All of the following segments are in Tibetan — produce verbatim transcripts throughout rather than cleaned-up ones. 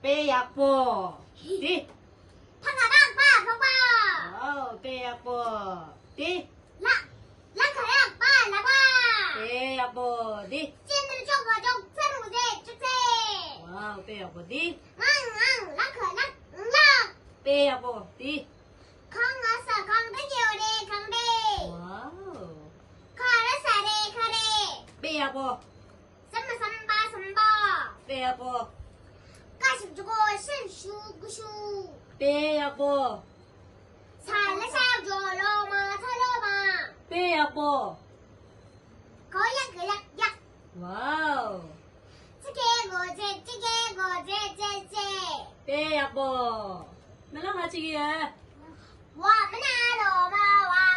དཔེ་ཡག་པོ། འདི། ཕ་ག་རག་པ་ཕག་པ། ཝའོ། དཔེ་ཡག་པོ། འདི། ལ། ལ་ག་རག་པ་ལག་པ། དཔེ་ཡག་པོ། འདི། ཅན་ནི་ཅོག་ག་ཅོག་ཚེ་རུ་ཚེ་ཅོག་ཚེ། ཝའོ། དཔེ་ཡག་པོ། འདི། ངང་ངང་ལ་ག་ལ་ལ། དཔེ་ཡག་པོ། འདི། གང་ང་ས་གང་འདྲ་སྐྱེ་བ་རེད་གང་རེད། ཝའོ། ཁ་ར་ས་རེད་ཁ་རེད། དཔེ་ཡག་པོ། ཟམ་མ་ཟམ་པ་ཟམ་པ། དཔེ་ཡག་པོ། ཀ་ཞབས་ཀྱུ་གོ་ཤ་ཞབས་ཀྱུ་གུ་ཤུ། དཔེ་ཡག་པོ། ས་ལ་ས་ཇོ་ལོ་མ་ས་ལོ་མ། དཔེ་ཡག་པོ། གོ་ཡ་གི་ལ་ཡ། ཝའོ། ཙི་གེ་གོ་ཙེ་ཙི་གེ་གོ་ཙེ་ཙེ་ཙེ། དཔེ་ཡག་པོ། སྨོན་ལམ་ང་གཅིག་ཡོད། བ་མ་ན་རོ་མ་བ་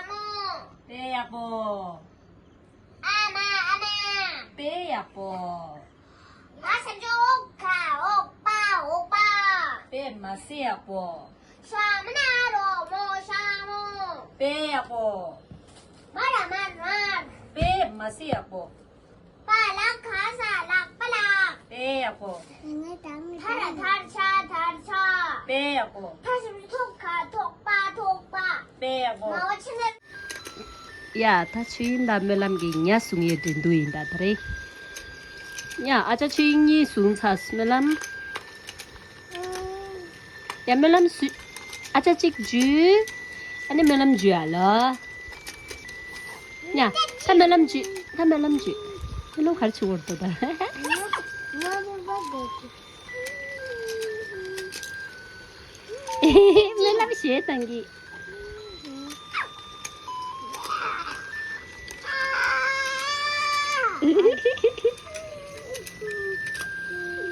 མོ། དཔེ་ཡག་པོ། ཨ་མ་ཨ་མ། དཔེ་ཡག་པོ། ང་ས་འཇོག་ཁ་འོག་པ་འོག་པ། དཔེ་མ་སྲིད་ཡག་པོ། ཤ་མ་ན་རོ་མོ་ཤ་མོ། དཔེ་ཡག་པོ། མ་ར་མ་ར། དཔེ་མ་སྲིད་ཡག་པོ། པ་ལག་ག་ས་ལག་པ་ལག་དཔེ་ཡག་པོ། ཐ་ར་ཐར་ཆ་ཐར་ཆ། དཔེ་ཡག་པོ། ཐ་ཞབས་ཀྱུ་ཐོག་ག་ཐོག་པ་ཐོག་པ། དཔེ་ཡག་པོ། མ་བ་ཆེ་ན། ཡ། ད་ཆོས་དབྱིངས་དང་སྨོན་ལམ་གྱི་ཉ་བཟུང་ཡས་འགྲན་བསྡུར་ཡིན་ད་ད་རེས། ཡ། ཨ་ཅག་ཆོས་དབྱིངས་གཉིས་བཟུང་ཚར། སྨོན་ལམ། ཡ། སྨོན་ལམ་སུ། ཨ་ཅག་གཅིག་འཇུས། ཨ་ནི་སྨོན་ལམ་འཇུས་ཨ་ལོ། ཡ། ད་སྨོན་ལམ་འཇུས། ད་སྨོན་ལམ་འཇུས། སྨོན་ལམ་ག་རེ་བྱེད་དགོས་རེད་ད། སྨོན་ལམ་གཞས་བཏང་གི།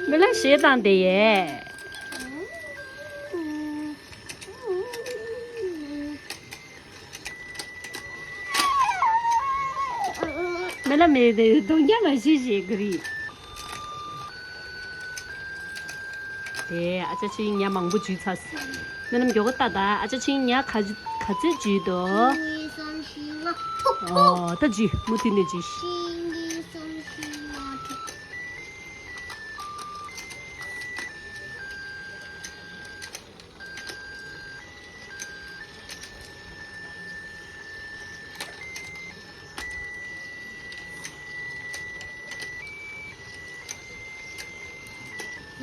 སྨོན་ལམ་གཞས་བཏང་དེ་ཡས། སྨོན་ལམ་མེད་དེ་གདོང་རྒྱག་མ་ཤེས་ཤེས་གི་རེད། དེ་ཨ་ཅག་ཆོས་དབྱིངས་ཉ་མང་པོ་འཇུས་ཚར། སྨོན་ལམ་མགྱོགས་པོ་ལྟ་ད། ཨ་ཅག་ཆོས་དབྱིངས་ཉ་ག་ག་ཚོད་འཇུས་འདུག་གཉིས་གསུམ་བཞི་ལྔ་དྲུག་ཨོ་ད་འཇུས། མུ་མཐུད་ནས་འཇུས། གཅིག་གཉིས་གསུམ་བཞི་ལྔ་དྲུག་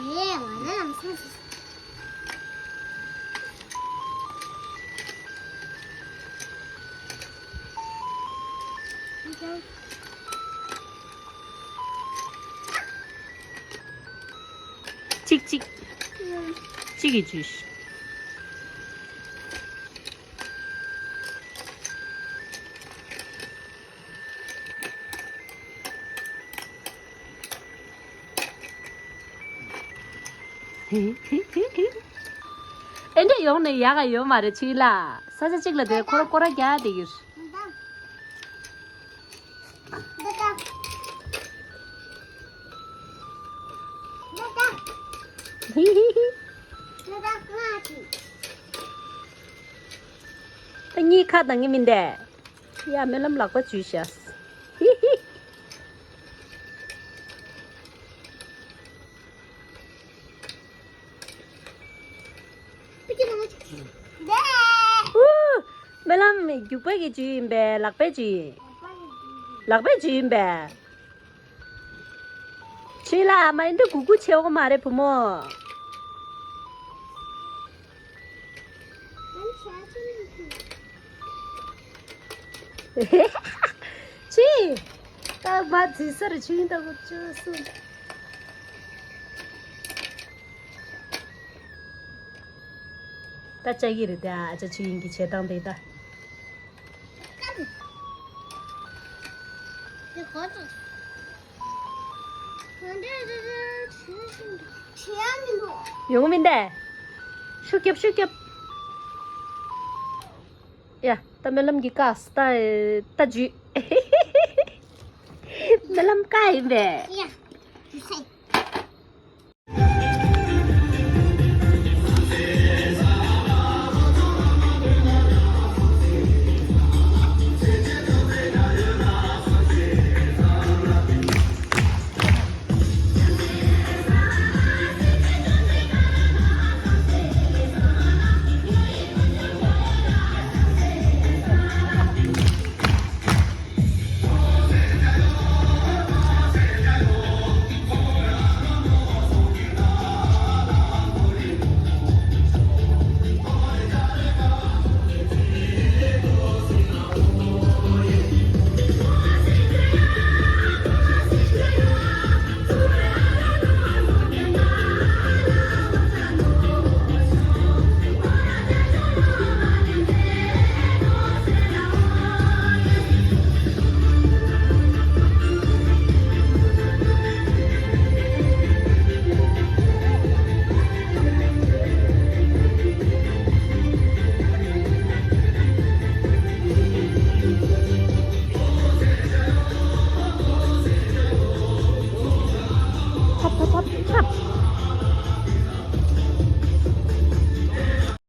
ཨེ། ང་ནི་ལམ་སེང་། གཅིག་གཅིག་གཅིག་གིས་འཇུས། ཨེ་འདྲ་ཡོང་ནས་ཡག་ག་ཡོད་མ་རེད་ཆུ་ལ། ས་ཆ་གཅིག་ལ་དེ་ཁོ་ར་སྐོར་ར་རྒྱག་བསྡད་ཡོད། ད་གཉིས་ཁ་གདངས་ཀྱི་མིན་ཏེ། ཡ། སྨོན་ལམ་ལག་པ་འཇུས་ཤག་ཨུ། སྨོན་ལམ་རྒྱུག་པ་གི་འཇུས་ཡིན་པས། ལག་པའི་འཇུས་ཡིན། ལག་པའི་འཇུས་ཡིན་པས། ཆུ་ལ་མ་ཡིན་འདི་གུ་གུ་ཆེ་བོ་མ་རེད་བུ་མོ། ཆི། ད་མ་འཛི་ས་རེད་ཆུ་ཡིན་ད་གོ་ཅོ་སུ། ད་ལྕགས་ཡིག་རེད་དེ། ཨ་ཅག་ཆོས་དབྱིངས་ཀྱི་བྱེད་སྟངས་དེ་ད། ཡོང་མིན་ཏེ། ཤུགས་རྒྱབ་ཤུགས་རྒྱབ། ཡ། ད་སྨོན་ལམ་གྱི་བཀའ་ད་ད་འཇུས། སྨོན་ལམ་བཀའ་ཡིན་པས། ཡ། འཇུས་སེ།